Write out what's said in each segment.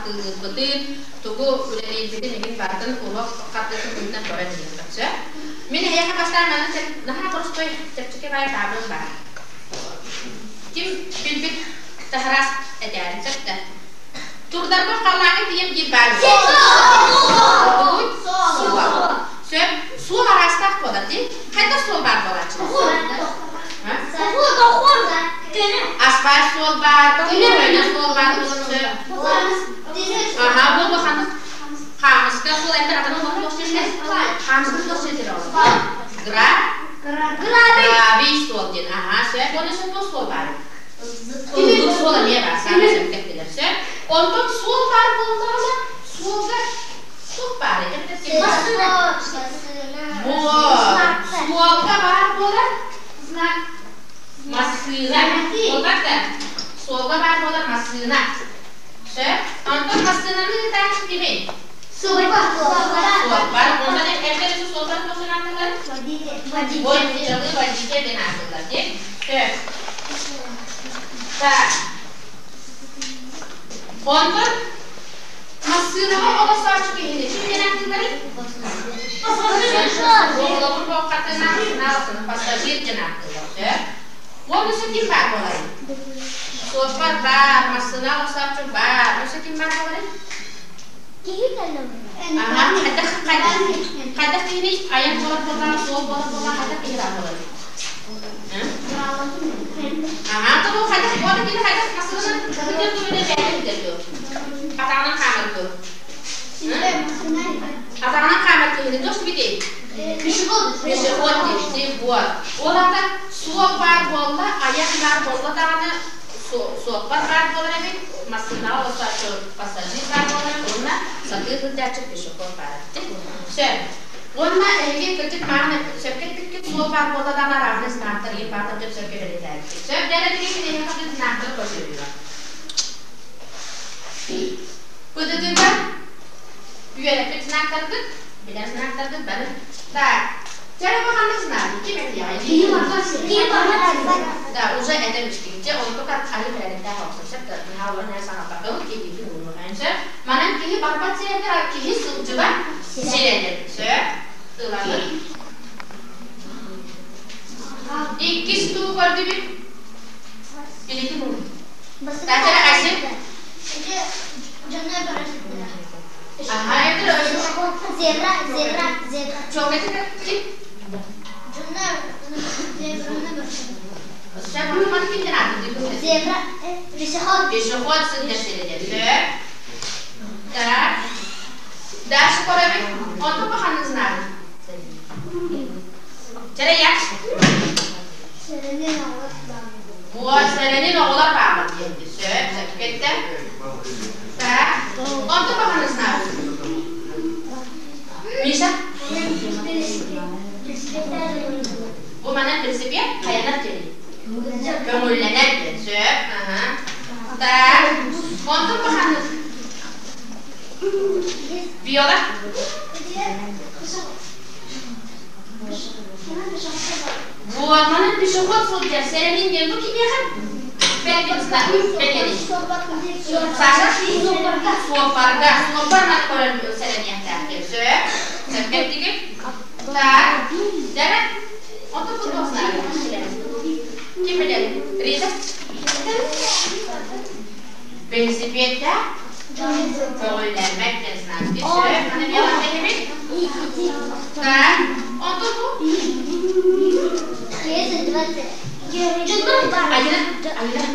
хартыылыырбытын, тугу үлэлиирбитин иһин барытын уруок хартыытын быһыытынан көрөн иһиэххит сөп. Мин эһиэхэ бастаан манна наһаа боростуой чэпчэки баай таабырын баар. Ким билбит таһараас этээрин сөп да. Турдарбын халлааҥҥа тиийэн диир баар Суол. Сөп. Суол араастаах буолар дии. Хайдах суол баар буолааччы? Асфальт суол баар, көлүөнэ суол баар буолар сөп. Аха, бу ханнык хаамыска суол эбэтэр атын туох сирдэр? Хаамыска туох сирдэр ол? Гра? Гравий суол диэн. Аха, сөп. Уонна сөп туох суол баар? Ыллык суол эмиэ баар, саамай сөпкө эттилэр. Сөп. Онтон суол баар буоллаҕына, суолга туох баар эбэтэр ким баар? Суолга баар буолар массыына. Буолбат да? Суолга баар буолар массыына. Сөп. Онтон массыынаны ыытааччы кимий? Суоппар. Суоппар. Онтон эбэтэр суоппар туох ааттыыллар? Водитель. Водитель диэн ааттыыллар дии. Сөп. Так. Онтон массыынаҕа олорсооччу киһини ким диэн ааттыылларый? Оҕолорбун буоххатына массыына пассажир диэн ааттыыллар. Сөп. Уонна өссө ким баар буоларый? Суоппар баар, массыына олорсооччу баар. Өссө ким баар буоларый? Аха, хайдах хайдах хайдах киһини айан буолар буоллаҕа, суол буолар буоллаҕа, хайдах киһи баар буоларый? Аха, тобу хайдах уонна кини хайдах массыынанан сылдьар дуу или бэйэтэ сылдьар дуу? Атаҕынан хаамар дуу? Атаҕынан хаамар киһини туох сибитий? Пешеход. Пешеход диэбити вот. Ол аата суол баар буолла, айан баар буолла даҕаны суоппар баар буолар эбит, массыынаҕа олорсооччу пассажир баар буолар эбит уонна сатыы сылдьааччы пешеход баар эбит. Сөп. Уонна эһиги кырдьык мааҕын сөпкө эппиккит суол баар буолла даҕаны арааһынай знактар иһин баатар деп сөпкө бэлиэтээбиккит. Сөп дьэ билигин киниэхэ хатыы знактары көрдөрүүгэ. ПДД-га үөрэппит знактаргыт, билэр знактаргыт бары. Так, Чэ, бу ханнык знак? Ким этиэҕэй? Да, уже этэммиштигит. Дьэ, онтук арыы бэрээдэктээх охсор сөп да, наһаа олорон эр саҥарбаккабыт, киһитин уурунуохайын сөп. Манан киһи барбат сирэтэр, киһи сылдьыбат сирэтэр. Сөп. Ылабыт. Иккис туу көрдүбүт. Илитин уурун. Татьяна Айсен. Ага, это Зебра, зебра, зебра. Чоҥ ким? Зебра, пешеход. Пешеход сылдьар сиригэр. Сөп. Так. Дальше көрөбүт. Онтон баханы знали. Чэрэ Сэрэнин оҕолор бааллар. Вот, сэрэнин оҕолор бааллар диэбит. Сөп, сөп кеттэ. Так. Онтон баханы знали. Миша? Бу манан велосипед хайанар диэн. Көҥүллэнэр диэн. Сөп. Аха. Так. Онтон баханы Виола? Вот, манан пешеход сылдьар. Сэрэнин диэн бу кимиэхэ бэлиэни Саша? Суоппарга. Суоппар маны көрөн сэрэниэхтээх диэн. Сөп. Сөпкө Так. Дьэ, онтон бу туох знаю? Ким билэр? Рита? Велосипедтэ көҕүллэммэт диэн знак. Сөп. Маны Виола эһэбит? Так. Онтон бу? Айына, Айына.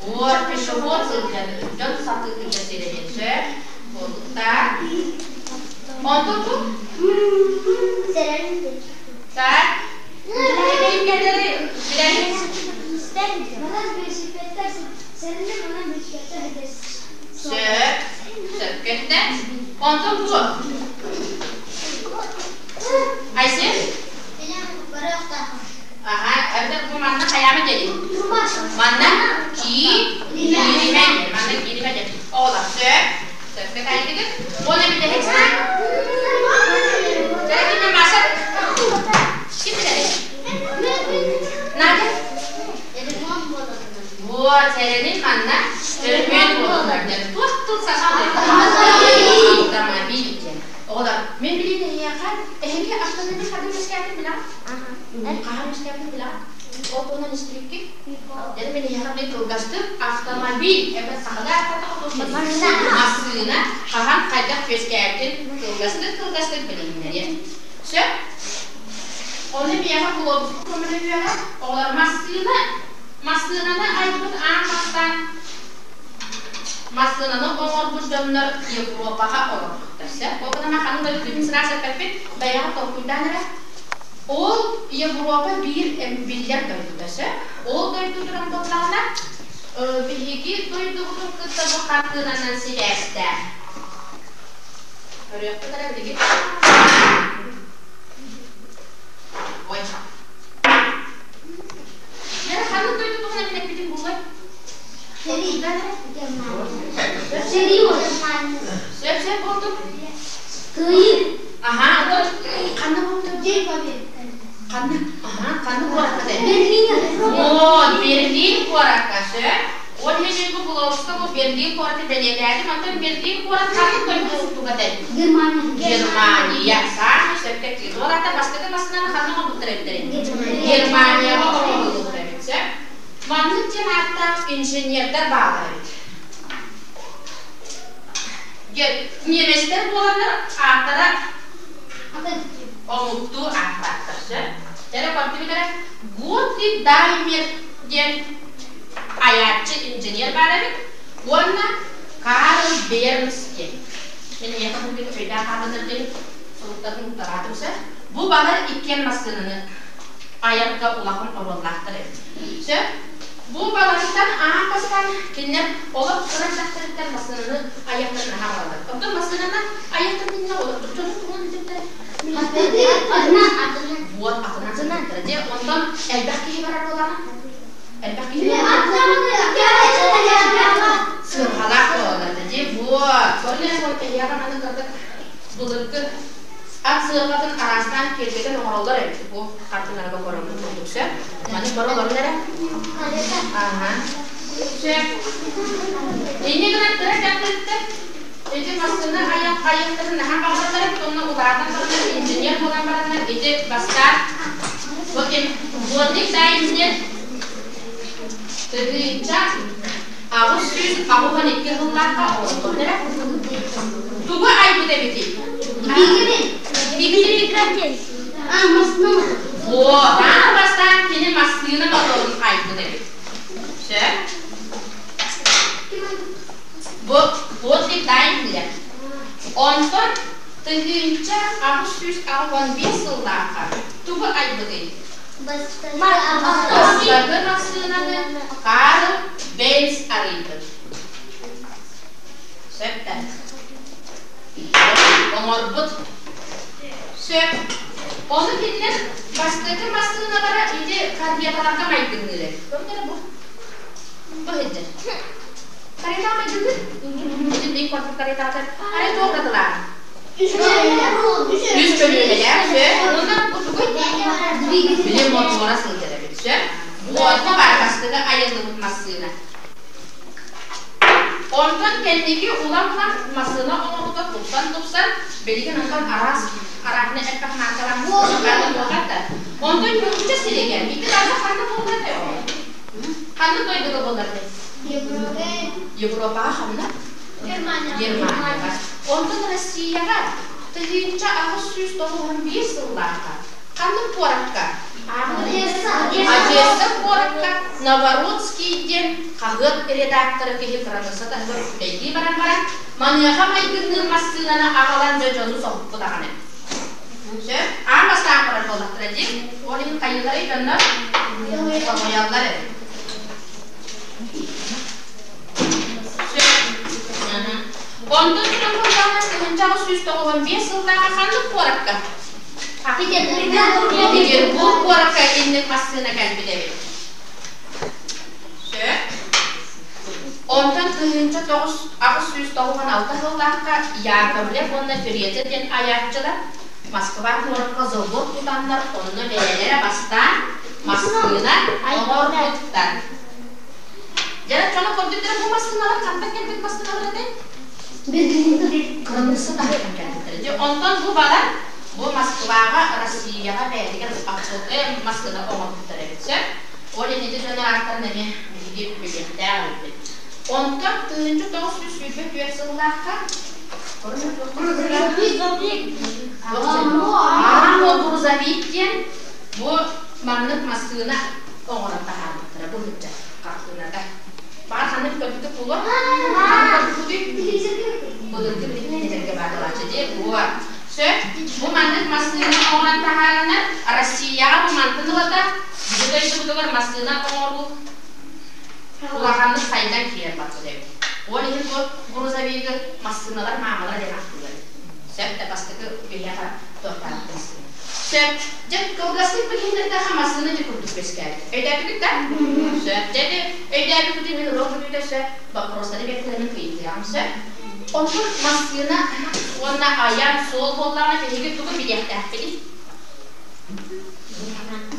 Вот, пешеход сылдьар. Дьон сатыы сылдьар сирэ диэн сөп. Так. Онтон бу? Так. Ким кэлэри билэбит? Сөп. Сөп кэллэ. Онтон бу? Айсен? Аха, эбэтэр бу манна хайаама диэри. Манна кииримэ диэн. Манна кииримэ диэн. Оҕолор, сөп. Сөпкө таайдыгыт. Уонна бүтэһик знак. Дьэ, ким Маша? Ким билэрий? Надя? Вот, Вот, сэрэни ханна өрөмүөн буолаллар диэн. Туох тыл саспытай? Автомобиль диэн. Оҕолор, мин билин эһиэхэ, эһиги автомобиль ханна үөскээтин билэҕит? Хаһан үөскээбитин билэҕит? Ол туһунан истибиккит? Дьэ, мин эһиэхэ билин кылгастык автомобиль эбэтэр сахалыы ааттаатахха туох массыына хаһан хайдах үөскээбитин кылгастык-кылгастык билиһиннэриэм. Сөп? Ону миэхэ глобуска көмөлөһүөҕэ. Оҕолор массыына массыынаны айбыт аан бастаан массыынаны оҥорбут дьоннор Европаҕа олорбуттар. Сөп? Ол гынан ханнык дойдутун сразу эппэппит, бэйэҕэ толкуйдаан эрэ. Ол Европа биир биллэр дойдута сөп. Ол дойду туран буоллаҕына, биһиги дойдубутун кытта бу хартыынанан сибээстээх. Көрүөхпүт эрэ билигин. Ой. Дьэ, ханнык дойду туһунан мин эппитим буолуой? Сөп, сөп буолтум. Кыайыы. Аха, ханна буолтум? Ханна? Аха, ханна куоракка Берлин. Вот, Берлин куоракка, сөп. Ол иһин бу Глобуска бу Берлин куораты бэлиэтээтим. Онтон Берлин куорат ханнык дойду устуга этэй? Германия. Германия. Саамай сөпкө эттигит. Ол аата бастакы массыынаны ханна оҥорбуттар эбиттэрий? Германияҕа оҥоһуллубут эбит, сөп. Маннык диэн ааттаах инженердэр бааллар эбит. Немецтэр буоланнар ааттара омуктуу ааттаахтар, сөп. Эрэ көрдүгүт эрэ Готлиб Даймер диэн айааччы инженер баар эбит уонна Карл Бернс диэн. Мен эйиэхэ бу күн өйдөөн хааллынар диэн суруктарын уктараатым сөп. Бу балар иккиэн массыынаны айарга улахан оруоллаахтар эбит. Сөп. Бу балартан аан бастаан кинилэр олох кыра дьахтарыттан массыынаны айахтарын аһа бараллар. Оттон массыынаны айахтарын иннинэ олох дьону туһунан этиттэр. Вот атынан сылдьыттара. Дьэ, онтон элбэх киһи барар буолаҕын. Элбэх киһи сыарҕалаах буолаллар. Дьэ, вот. Көрүнэ эһиэхэ маны кырдык былыргы ат сыарҕатын араастаан киэргэтэн оҥороллор эбит. Бу хартыынарга көрөммүт курдук сөп. Маны көрө олорун эрэ. Аха. Сөп. Инньэ гынан кыра дьахтарыттан ити массыына айах айахтарын наһаа баҕараллар эбит уонна улаатан бараннар инженер буолан бараннар ити бастаан бу ким Плотник Даймнер 1882 сыллаахха олорбут эрэ. Тугу айбыт эбитий? Двигатель. А, массыына. Вот, аан бастаан кини массыына моторун айбыт эбит. Сөп. Бу Готлиб Даймлер. Онтон 1885 сыллаахха тугу айбытый? Бастакы массыынаны Карл Бенц арыйбыт. Сөп да? Оҥорбут. Сөп. Ону кинилэр бастакы массыыналара ити карьеталарга майгынныыр эбит. Көрүҥ бу. Бу сылдьар. Карета майгынныыр. Ити бик курдук кареталар. Арай туох уратылаах? Үс көлүөһэлээх, сөп. Уонна бу тугуй? Били мотуора сылдьар эбит, сөп. Буолта баар бастакы айыллыбыт массыына. Онтон кэнники улам-улам массыына оҥоһута тупсан-тупсан, билигин онтон араас арааһына элбэх мааркалаах буолбатар. Онтон нуучча сиригэр ити барыта ханна буоллар этэй оҕо? Ханнык дойдуга буоллар этэй? Европаҕа ханна? Германияҕа. Онтон Россияҕа 1891 сыллаахха ханнык куоракка Одесса куоракка Новородский диэн хаһыат редактора киһи кыраныысса таһыгар үчүгэйдии баран баран, маныаха майгынныыр массыынаны аҕалан дьэ дьону соһуппут аҕаны. Сөп, аан бастаан барар буоллахтара дии. Ол иһин хайыыларый дьоннор соһуйаллар эбит. Сөп. Онтон туран буоллаҕына 1895 сыллааҕы ханнык куоракка Петербург куоракка инник массыына кэлбит эбит. Сөп. Онтон 1896 сыллаахха Яковлев уонна Фереза диэн айааччылар Москва куоракка завод тутаннар онно бэйэлэрэ бастаан массыына оҥорбуттар. Дьэ, массыыналар хантан кэлбит массыыналар этэй? Кыргызы таһыттан кэлбиттэр. Дьэ, онтон бу баран, бу Москваҕа, Россияҕа бэйэтигэр массыына оҥорбуттар эбит сөп. Ол инники дьон ааттарын эмиэ биһиги билиэхтээх эбиппит. Онтон 1924 сыллаахха Грузовик диэн бу маннык массыына оҥорон таһаарбыттара бу сылдьар хартыыната. Баҕар ханнык көрбүтэ буолуо? Былыргы билиҥҥи бааталааччы дии буо. Сөп. Бу маннык массыына оҥорон таһаараннар Россияҕа бу мантан ылата бу дойдубутугар массыына оҥоруу улаханнык сайдан киирэн барбыт эбит. Ол иһин бу грузовигы массыыналар маамалар диэн ааттыыллар. Сөп да бастакы биһиэхэ туохтаабыт массыына. Сөп. Дьэ, кылгастык билиһиннэрдэххэ массыына дьэ курдук үөскээбит. Өйдөөтүгүт да? Сөп. Дьэ, ити өйдөөбүккүтүн мин уруок бүтүүтэ сөп. Боппуруостары биэртэлэрин ыйытыаҕым сөп. Онтон массыына уонна айан суол буоллаҕына биһиги тугу билиэхтээхпитий?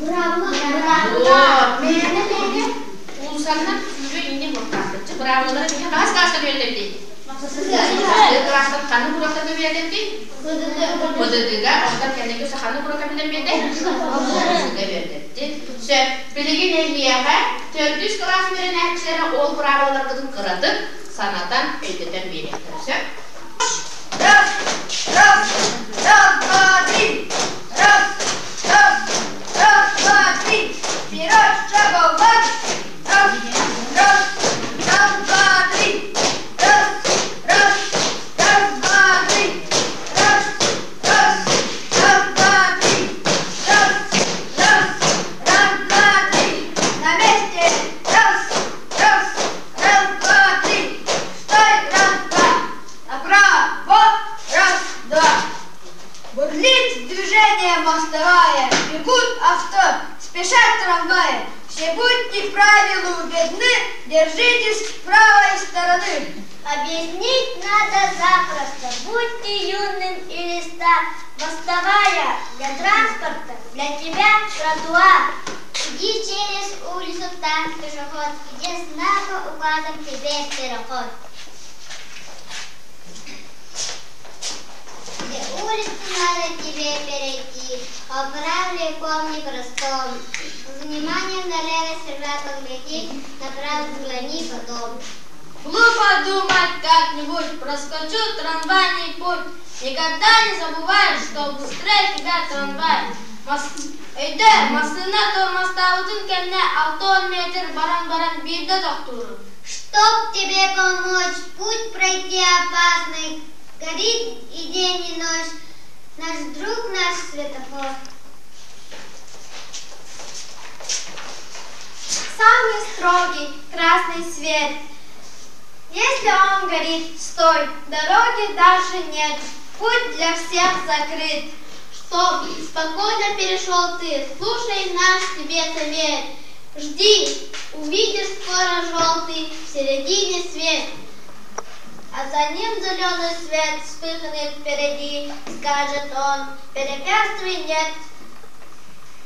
Мээнэ мээнэ уулусаннан сүүрүө иннин буортаахпыт. Быраабылалары биһи хаһыс кылааска үөрэтэбитий? Кылаастан ханнык уруоктарга үөрэтэбитий? ПДД-га, онтон кэнники ханнык уруокка билэн биэрдэ? ПДД-га үөрэтэбитий. Сөп. Билигин эһиэхэ төрдүс кылаас үөрэнээччилэрэ ол быраабылаларгытын кыратык санатан, өйдөтөн биэриэхтэрэ. Сөп? Раз, раз, раз, два, три. Раз, раз, раз, два, три. Вперед, шагом марш. Раз, раз, раз, два, три. Раз, раз, раз, два, три. Раз, раз, раз, два, три. Раз, раз, раз, два, три. На месте. Раз, раз, раз, два, три. Стой, раз, два. Направо. Раз, два. Бурлит движение мостовая, бегут авто, спешат трамваи. Все будьте правилу верны, держитесь правой стороны. Объяснить надо запросто, будь ты юным или стар, мостовая для транспорта, для тебя тротуар. Иди через улицу, там пешеход, где знаком указан тебе переход. Где улицу надо тебе перейти, по правилу помни простом. С вниманием налево сперва погляди, направо взгляни потом. Глупо думать как-нибудь, проскочу трамвайный путь. Никогда не забывай, что быстрее тебя трамвай. Өйдөө, массыына тормозтаабытын кэннэ 60 метр баран-баран биирдэ тохтуурун. Чтоб тебе помочь, путь пройти опасный, горит и день, и ночь, наш друг, наш светофор. Самый строгий красный свет. Если он горит, стой, дороги дальше нет, путь для всех закрыт. Чтоб спокойно перешел ты, слушай наш тебе совет. Жди, увидишь скоро желтый в середине свет. А за ним зеленый свет вспыхнет впереди, скажет он, препятствий нет.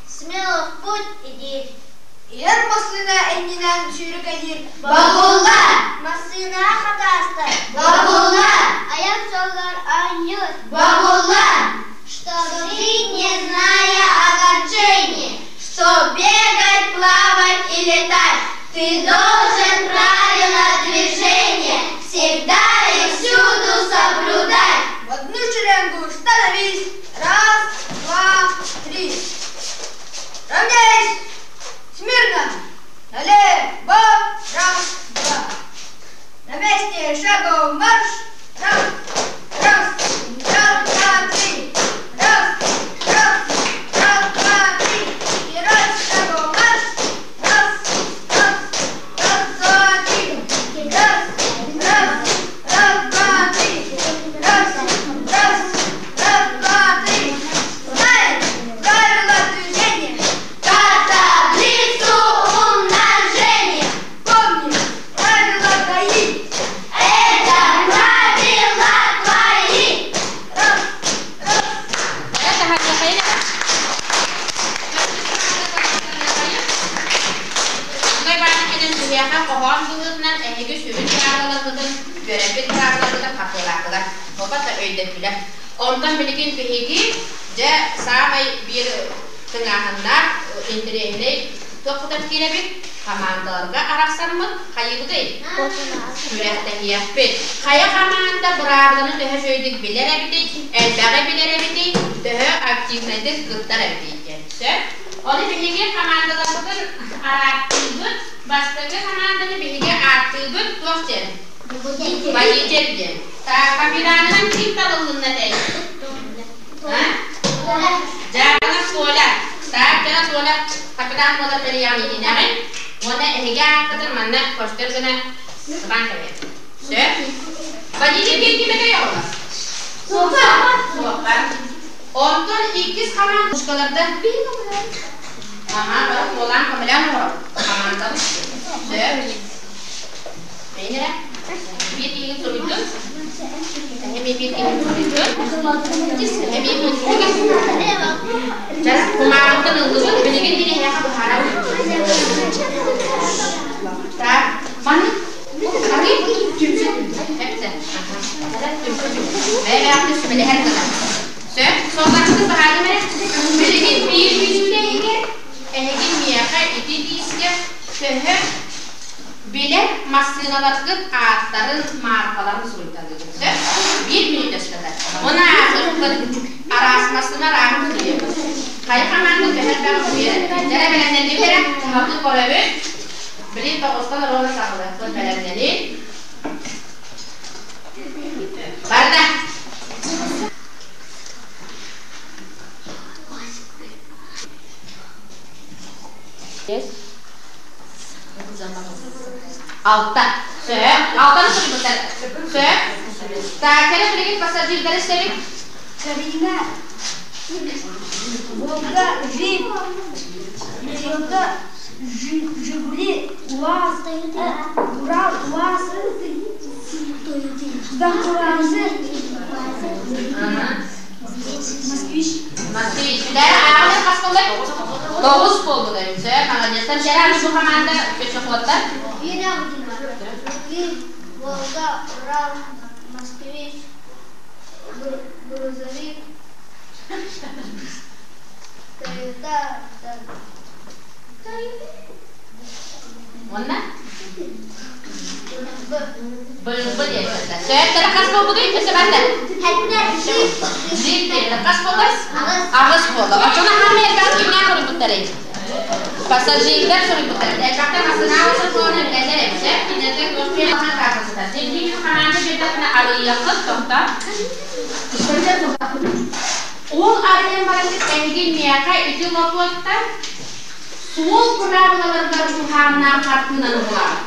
Смело в путь иди. Иһэр массыына иннинэн сүүрэкэлиир Бобуллар! Массыына хатаастар. Бобуллар! Айан суолугар оонньуур. Бобуллар! Чтоб жить, не зная огорчений, Чтоб бегать, плавать и летать, ты должен правила движения всегда и всюду соблюдать. В одну шеренгу становись. Раз, два, три. Равняйсь. Смирно. Налево. Раз, два. На месте шагом марш. Раз, раз, раз, два, три. Раз, раз, раз, два, три. Вперед, шагом марш. Раз, раз, раз, биһиэхэ хоһоон быһыытынан эһиги сүрүн быраабыларгытын, үөрэппит быраабыларгытын хатылаатылар. Оба да өйдөттүлэр. Онтон билигин биһиги дьэ саамай биир тыҥааһыннаах, интэриэһинэй туохпутун киирэбит, хамаандаларга арахсаммыт хайыыбытый? Күрэхтэһиэхпит. Хайа хамаанда быраабыланы төһө үчүгэйдик билэр эбитий, элбэҕи билэр эбитий, төһө активнайдык кыттар эбитий диэн. Сөп? Ону биһиги хамаандаларбытын арааттыыбыт. Бастакы хамаанданы биһиги ааттыыбыт туох диэн? Водитель диэн. Капитанынан ким талыллынна этэй? Дьаабана Толя. Так, дьэ Толя капитан буолар бэлиэҕин иитинэҕин. Уонна эһиги ааккытын манна көстөр гына сыбаан кэбиһэр. Сөп? Водитель ким ким этэй оҕолор? Суоппар. Суоппар. Онтон иккис хамаанда пушкаларда Аха, бары куолаан көмөлөөн оҥоробут. Хамаандабыт. Сөп. Бэйин эрэ. Биир киһигин суруйдун. Эмиэ биир киһигин суруйдун. Эмиэ биир киһигин. Дьэ, кумааҕыттан ыллыбыт. Билигин мин эһиэхэ быһаарабын. Так, маннык арый түмсү эптэ. Бэйэ-бэйэҕитин сүбэлэһэр гына. Сөп, суолларгытын быһаардым эрэ. Билигин биир мүнүүтэ иһигэр эһиги миэхэ ити диискэ төһө билэр массыыналаргыт ааттарын, мааркаларын суруйталыыгыт. Сөп? Биир мүнүүтэ устата. Уонна ааҕыаххыт. Араас массыына арааһын суруйабыт. Хайа хамаанда төһө элбэҕи суруйар? Дьэ, бэлэмнэннибит эрэ. Хаһалыы көрөбүт. Билигин тоҕустан ровно саҕалыахпыт. Бэлэмнэнин. Барда. Алта. Сөп. Алтаны суруйбуттар. Сөп. Так, кэлэ билигин пассажирдары истэбит. Карина. Волга, Джип, Тойота, Жигули, УАЗ, Урал, УАЗ, Банкуазер, Москвич. Москвич. Дара ааҕылар хас буолла? Тоҕус буолбут эбит. Сөп, молодецтар. Дара бу команда пешеходтар. Волга, Урал, Москвич, Грузовик, Тойота, Уонна? Б диэбиттэр. Сөп, хас буолбутуй? Өссө барда. Жип диэбиттэр. Хас буолла? Аҕыс буолла. Оччоҕо хаамай элбэх кимнээх суруйбуттарый? Пассажирдар суруйбуттар. Элбэхтэн массыынаҕа соргуону билэллэр эбит. Сөп, кинилэргэ туох киһи каартасыта. Сергей хамаанда биэрдэххинэ арыйыаххыт, тохто. Ол арыйан баран эһиги миэхэ ити лопуоттан суол быраабылаларыгар туһааннаах хартыынаны булаҕыт.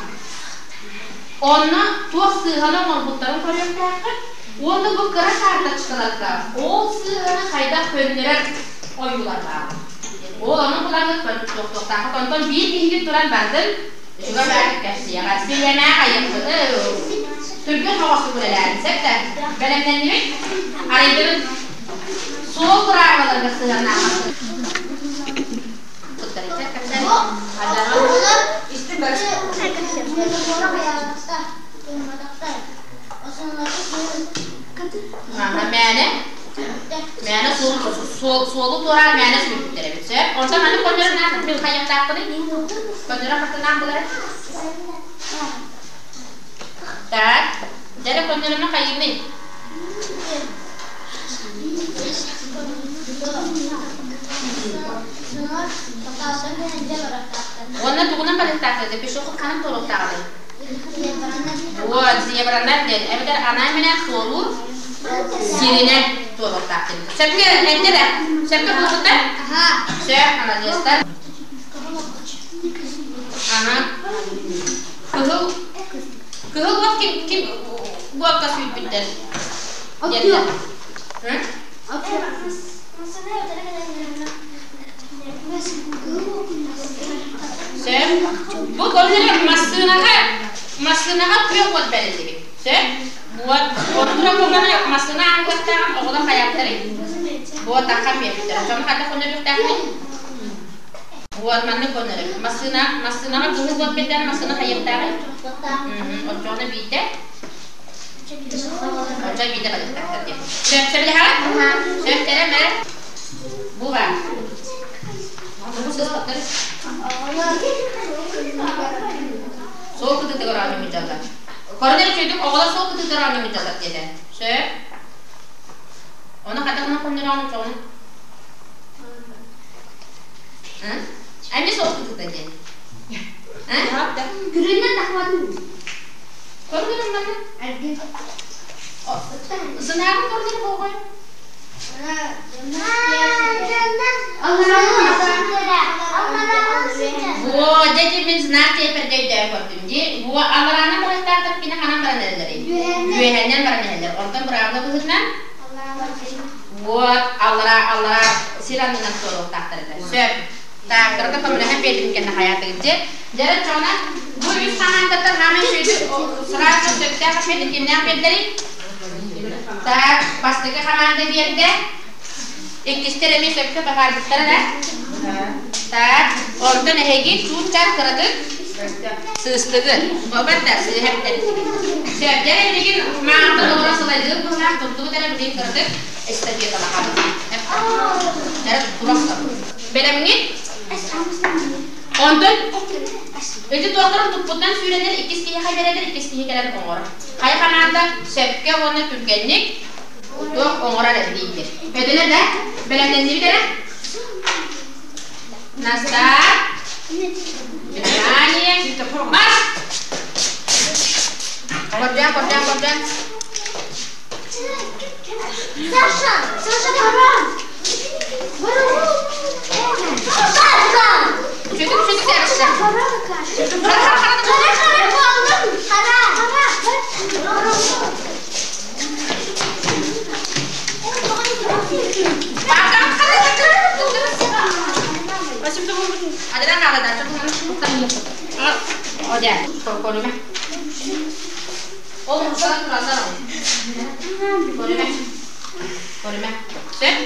Онно туох сыыһаны оҥорбуттарын көрүөхтээххит уонна бу кыра карточкаларга ол сыыһаны хайдах көннөрөр ойуулар баар. Ол ону булаҥҥыт тохтуохтааххыт. Онтон биир киһигит туран бардын, үчүгэй баҕайытык кэпсиэҕэ. Бириэмэҕэ хайыахпыт. Түргэн соҕустук үлэлээн, сөп да? Бэлэмнэннибит? Арыйдыбыт. Суол быраабылаларыгар сыһыаннаахпыт. Мээнэ мээнэ суолу туораан мээнэ сүлбүттэр эбит сөп. Онтон аны көннөрөн аатын мин хайыахтаахпыный? Көннөрөн хартынаах булары? Так, дьэ көннөрүмэ хайыыбыный? Уонна тугунан барыахтаахтарый? Пешеход ханан туоруохтааҕый? Вот, зебранан диэн. Эбэтэр анаан-минээн суолуур сиринэн туоруохтаах диэн. Сөпкө эттэ да? Сөпкө булбуттар? Сөп, маладьыастар. Ага. Кыһыл Кыһыл уот ким ким уокка сүүрбүттэр? Диэтэ. Сөп. Бу көрүнэр массыынаҕа массыынаҕа күөх уот бэриллибит. Сөп. Уот уотура буоллаҕына массыына ааһыахтааҕын оҕолор хайааттарый? Буотахха биэрбиттэр. Дьону хайдах өнөрүөхтээхпит? Вот маннык көннөрөр. Массыына, массыынаҕа кыһыл уот бэрдээн массыына хайыахтааҕый? Оччоҕуна биирдэ. Оччо биирдэ барыахтаахтар диэн. Сөп сөбүлэһэҕит? Сөп кэрэ мэ. Бу баар. Бу сыспаттар. Суол кытыытыгар оонньуу дьаллар. Коронер үчүгүйдүк оҕолор суол кытыытыгар оонньуу дьаллар диэтэ. Сөп. Оны хатаҕынан хоннорон оччоҕуна. Эмиэ суол кытыыта диэн. Күрүнэн тахмадым. Көргөрүм манна. Сынааҕын көргөрү болҕой. Во, дьэ мин знак тиэпэргэ өйдөөн көрдүм дии. Во, алараанан барыахтаахтар кини ханан баран эрэллэрий? Үөһэннэн баран иһэллэр. Онтон быраабыла быһыытынан вот, аллара, аллара сир аннынан туоруохтаахтар этэ. Сөп. Так, кырата көмөлөһөн биэрдим кэннэ хайаатыгыт дьэ. Дьэрэ чоҕуна бу үс хамаандаттан хаамай үчүгэйдик сразу сөптөөх ответы кимнээх биэрдэрий? Так, бастакы хамаанда биэрдэ. Иккистэр эмиэ сөпкө баһаарбыттара да? Так, онтон эһиги чуут-чаат кыратык сыыстыгыт. Буолбат да, сыыһа эбиттэр. Сөп, дьэ билигин маантан олорон сылайдыгыт быһылаах, туттубут эрэ билигин кыратык эстафеталаһабыт. Дьэ, турах Бэлэмҥит? Онтон ити туохтарын туппутунан сүүрэнэр иккис киһиэхэ биэрэлэр, иккис киһи кэлэн оҥорор. Хайа хамаанда сөпкө уонна түргэнник туох оҥорор эбитий Өдөнө да бэлэмнэннибит эрэ? На старт! Внимание! Марш! Кордян, кордян, кордян. Саша! Саша, баран! Чөтүк, чөтүк дәрісі. Ол мустан тураллар Көрүмэ. Көрүмэ. Сөп.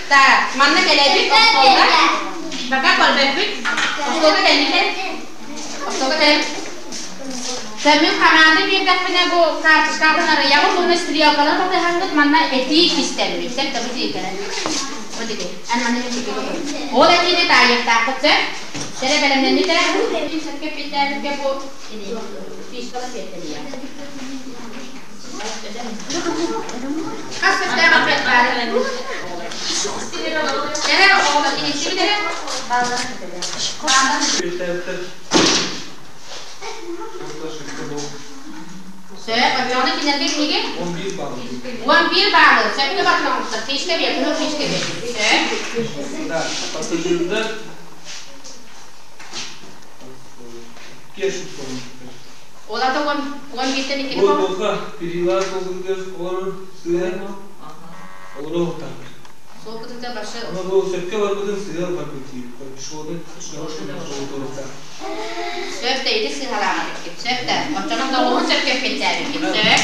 Так, манна кэлэбит остуолга. Пока көрбөппүт. Остуолга кэллилэр. Остуолга кэлэн. Мин хамаанда биэрдэхпинэ бу карточкабын арыйабын уонна стрелкалары батыһаҥҥыт манна этии кистэммит. Сөп да бу тиийкэлэр. Бу диги. Эн манна мен Ол этиини таайыахтаахпыт сөп. Сэрэ бэлэмнэннит эрэ. Сөпкө эппиттээбиккэ бу фишкалар биэртэлиэ. Хас сөптөөх ответ баар? Эрэ оҕолор иһиттибит эрэ? Сөп, оччоҕуна кинилэргэ киһиги? 11 баалы. Сөпкө барытын оҥорбуттар. Фишка биэр, кыһыл фишка биэр. Сөп. Да, пассажирдар Ол ата 11-тен иккини Бу туохха перила суолгутугар олорор сыа олоруохтар. Суол кытыта башы Ону бу сөпкө барбытын сыа барбыт диир. Пешеходный Сөп да ити сыыһалаабыт Сөп да. Оччонон доҕуһун сөпкө эппиттээбиккит. Сөп.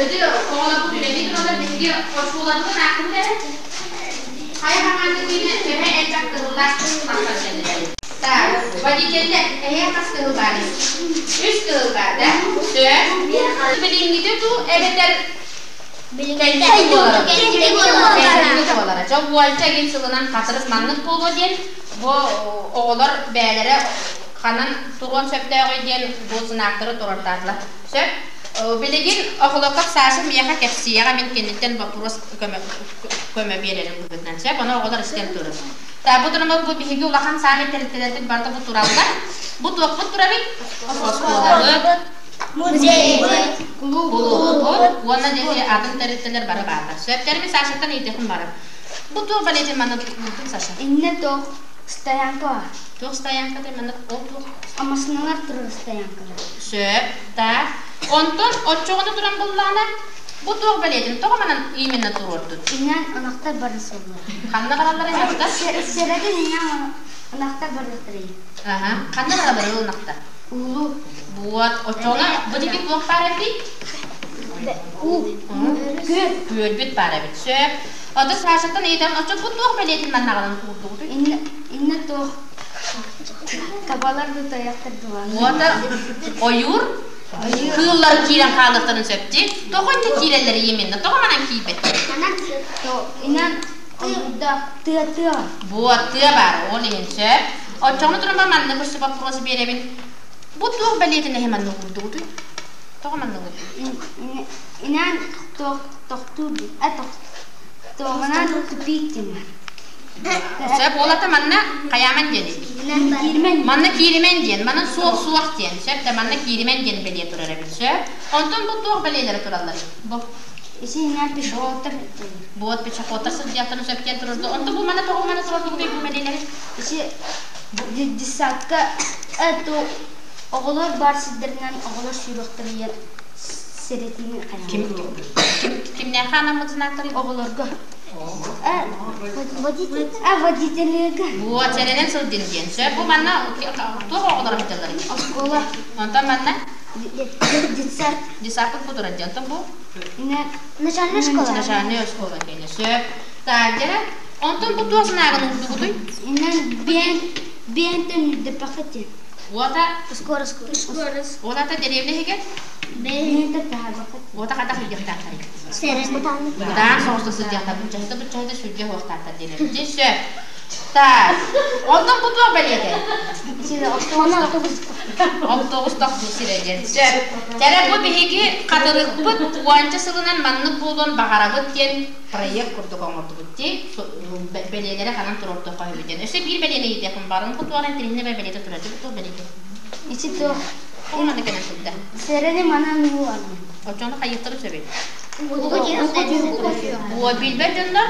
Өтү оҕолорбут үлэлии тураллар биһиги оскуолабытын аахтыбыт эрэ. Хайа хамаанда киинэ төһө элбэх кыһыллаах тахсан кэллилэр. Так, водителлэр, эһээ хас кыһыл баарый? Үс кыһыл баар, да? Сөп. Билиҥҥитэ дуу, эбэтэр кэнники буолара? Кэнники буолара. Дьэ, уонча игин сылынан хатырыс маннык буолуо диэн, бу оҕолор бэйэлэрэ ханан туруон сөптөөҕүй диэн бу сынаактары туруортаатылар. Сөп. Билигин Охлопов Саша миэхэ кэпсиэҕэ мин киниттэн боппуруос көмө көмө биэрэрин быһыытынан. Сөп, ону оҕолор истэн турун. Та бу турумал бу биһиги улахан саамай тэрилтэлэрбит барыта бу тураллар. Бу туохпут турарый? Оскуолабыт, Музейбыт, кулууппут уонна дьэ атын тэрилтэлэр бары бааллар. Сөптөрүм Сашаттан ыйытыахпын барар. Бу туох балетин манна туттубутун Саша? Инне туох стоянка бар. Туох стоянката манна ол туох? Амасыналар турар стоянкалар. Сөп, так. Онтон оччоҕуна туран буллаҕына Бу туох бэлиэтин тоҕо манан именно туруордун? Инньэн ынахтар бары сыллар. Ханна бараллар ынахтар? Сэрэтин инньэн ынахтар барыахтар Аха. Ханна бараллар ол ынахтар? Уулу. Вот. Оччоҕуна бу диэки туох баар эбитий? Уу. Күөл. Күөлбүт баар эбит. Сөп. Ото Сашаттан ыйытан, оччо бу туох бэлиэтин маннаҕынан куурдугутуй? Иннэ туох? Табалар да тайахтар дулаан. Уота ойуур кыыллар киирэн хаалыахтарын сөп дии. Тоҕо иннэ киирэллэр именно? Тоҕо манан киирбэттэр? Инан ойуурдаах тыа тыа. Буо тыа баар, ол иһин сөп. Оччоҕуна туран маннык өссө вопрос биэрэбин. Бу туох бэлиэтин эһи маннык уурдугутуй? Тоҕо маннык уурдугут? Инан тохтуур тоҕунан тупик диэн Сөп, ол ата манна хайааман диэн. Кииримэн. Манна кииримэн диэн, манна суох суох диэн. Сөп да манна кииримэн диэн бэлиэ турар эбит. Сөп. Онтон бу туох бэлиэлэрэ тураллар? Бу. Исиннэн пешеходтар Буот пешеходтар сылдьыахтарын сөп диэн турар. Онтон бу манна тоҕо манна турар бу бэлиэлэри? Ити детсадка это оҕолор бар сирдэринэн оҕолор сүүрүөхтэригэр сэрэтиини Ким кимнээхэ анаммыт знактары? Оҕолорго. А водительга. Буот сэрэнэн сылдьын диэн. Сөп. Бу манна туох оҕолор сылдьаллар? Оскуола. Онтон манна Детсад. Детсадпыт бу турар диэн. Онтон бу Начальная школа. Начальная школа диэн. Сөп. Так, дьэ. Онтон бу туох знагын уурдугутуй? Инен бен бентен үрдэппэххит. Уота Скорость. Скорость. Уота деревня иһигэр? Бентен таһаарбаккыт. Уота хата сылдьыахтаахтар. Сэрэн. Бытаан соҕус сылдьыахтар. Буччаһыта буччаһыта сүрдьэ хуохтаахтар диэн. Дьэ сөп. Так. Онтон бу туох бэлиэтэ? Автобус тохтуур сирэ диэн. Сөп. Кэрэ бу биһиги хатырыкпыт уонча сылынан маннык буолуон баҕарабыт диэн проект курдук оҥордубут дии. Бэлиэлэри ханан туруордуохха үһү диэн. Өссө биир бэлиэни ыйытыахпын баҕарабын. Бу туох интэриэһинэй бэлиэтэ турар. Бу туох бэлиэтэ? Ити туох? Тоҕо манна кэлэн сылдьар? Сэрэни манан уолан. Оччону хайыахтарын сөбүй? Уо билбэт дьоннор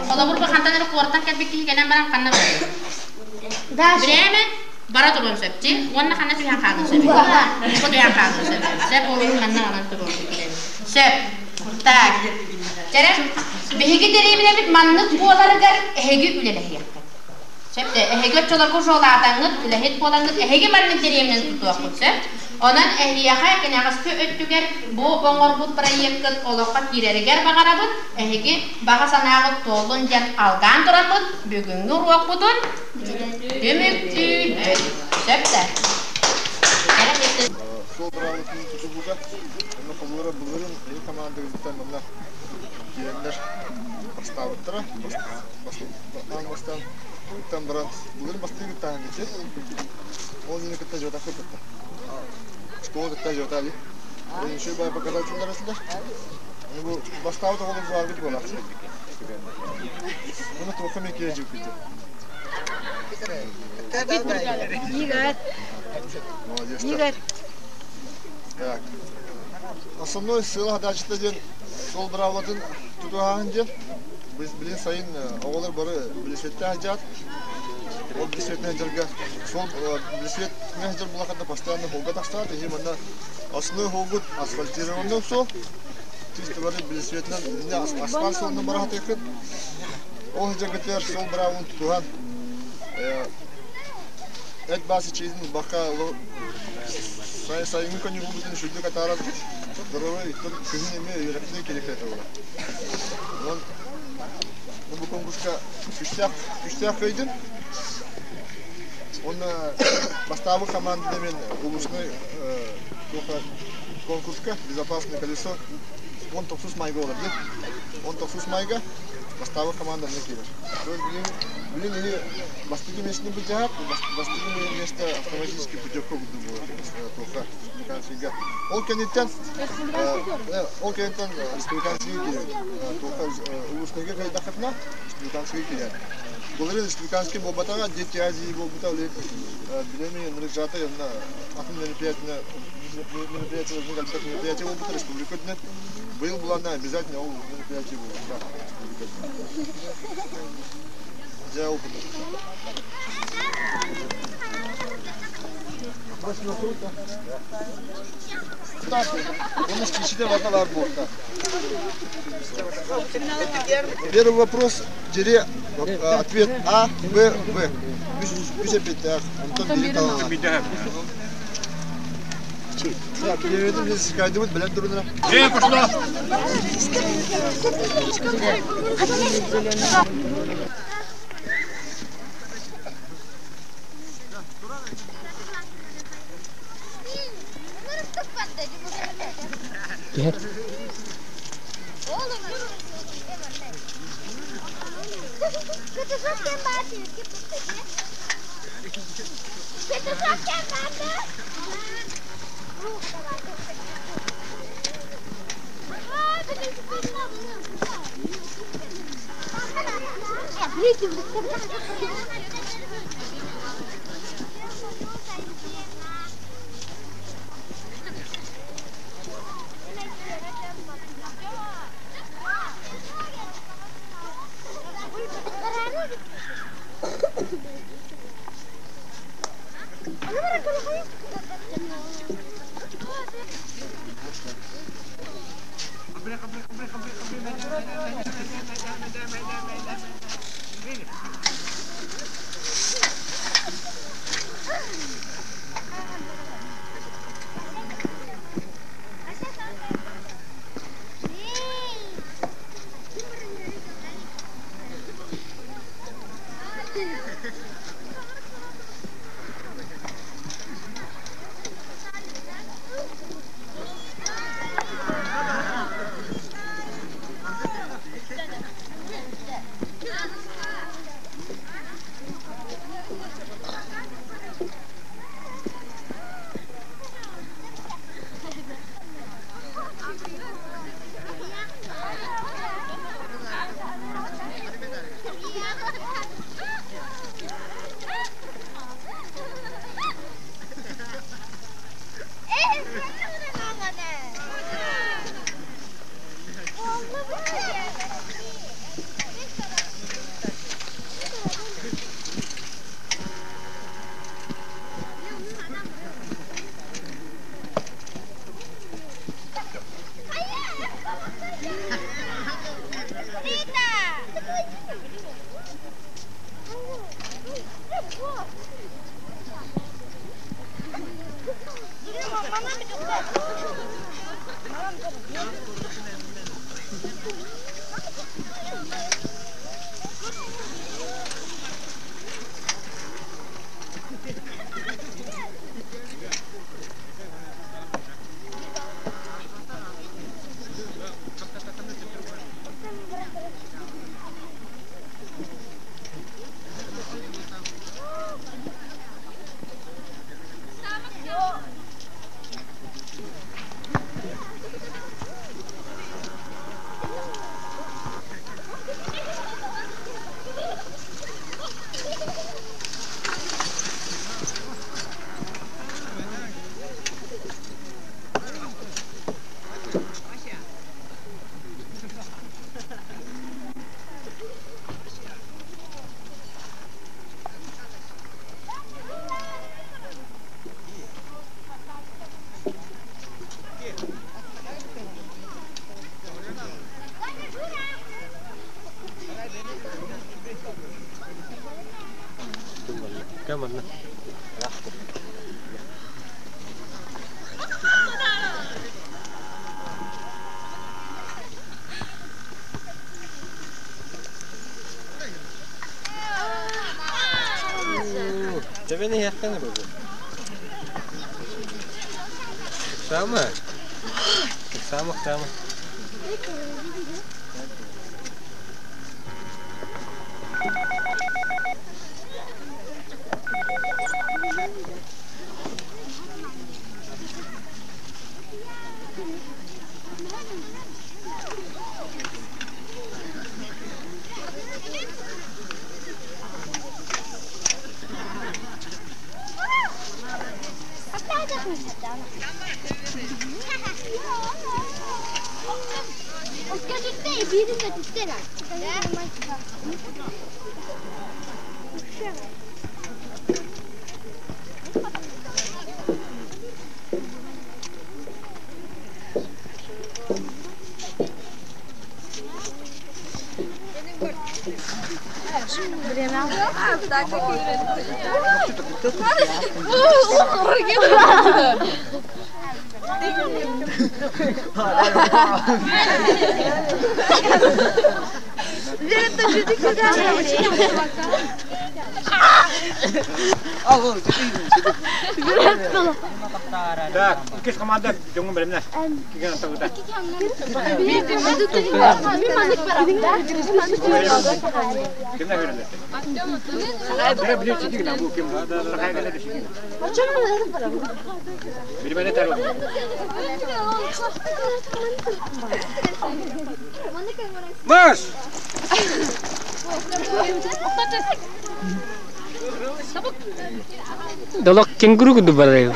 холобур бу хантан эрэ куораттан кэлбит киһи кэлэн баран ханна барар? Бирээмэ бара туруон сөп дии. Уонна ханна түһэн хаалыан сөп? Бу түһэн хаалыан сөп. Сөп ол иһин манна анан туруон сөп. Так. Кэрэ биһиги дэриэбинэбит маннык буоларыгар эһиги үлэлэһиэххит. Сөп да эһиги оччолорго ушуолаатаҥҥыт, үлэһит буолаҥҥыт, эһиги маннык дэриэбинэни тутуоххут сөп. Онон эһиэхэ кэнэҕэски өттүгэр бу оҥорбут проеккыт олоххо киирэригэр баҕарабыт, эһиги баҕа санааҕыт туоллун диэн алгаан тураммыт бүгүҥҥү уруокпутун түмүктүүбүт. Сөп да? Суол быраабылатын тутуһууга онно холуора былырыын эһи командагытыттан манна киирэннэр бастаабыттара. Бастаан бастаан ыттан баран былырыын бастыыр ыттааһын кытта ол иһин кытта жотахпыт кытта. Школа кытта жотали. Еще бай показатель арасында. Ну бу бастаабыт оҕолор бааргыт буолааччы. Уну туохха мен киһи жиппити. Игорь. Молодец. Игорь. Так. Основной сыала задачата диэн сол быраабылатын тутуһааһын диэн. Билин сайын оҕолор бары билисиэттээх дьаат. Ол билисиэтинэн дьарга сол билисиэтинэн сылдьар булахатта постоянно холга тахсаат. Иһи манна основной холгут асфальтированный сол. Чисто бары билисиэтинэн асфальт суолунан барахатыаххыт. Ол сылдьаргытыгар сол быраабылын тутуһан эт баас ичиитин ылбакка сайыҥҥы каникулбутун үчүгэйдик атааран здоровый күһүн эмиэ үөрэхтии кириэхэ буолар. Онон бу конкурска күстээх күстээх кыайдым. Уонна бастаабыт команданы мен улусный конкурска «Безопасное колесо» 19 майга олар дии. 19 майга бастаабыт команда эмиэ киирэр. Билин или бастакы миэстэни былдьаһар, бастакы миэстэ автоматически путевка курдук буолар туохха республиканскийга. Ол кэнниттэн республиканскийга киирэр. Туохха улуустарга кыайдаххытына республиканскийга киирэр. Былырыын республиканский буолбатаҕа, Дети Азии буолбута, ол билеми Нырыкжата онно атын мероприятие мероприятие мероприятие буолбута республика үрдүнэн. Быйыл буланна обязательно ол мероприятие буолуохтаах республика үрдүнэн. Дьэ ол курдук. Первый вопрос, Дере, ответ А, Б, В. Үс эппиттээх, онтон бири талана. Так, переведем здесь кайдыбыт, билэн турунара. Дьэ, пошла! Түһэр. Тэбэн иһиэххин бу. Сама. Сама, сама. Так, иккис команда дьоҥҥун бэлэмнэ. Кигэн антабыта. Кимнэ көрөлөр? Бire бile çekik lan bu kim? Sakaya gele de çekik. Biri beni ter Марш! Долок кенгуру курдук барар.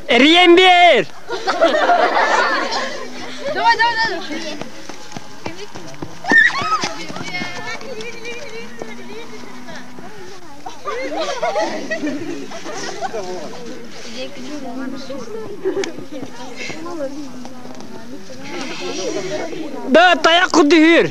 Эрийэн биэр! Давай, давай, давай. Да, тайах курдук үөр.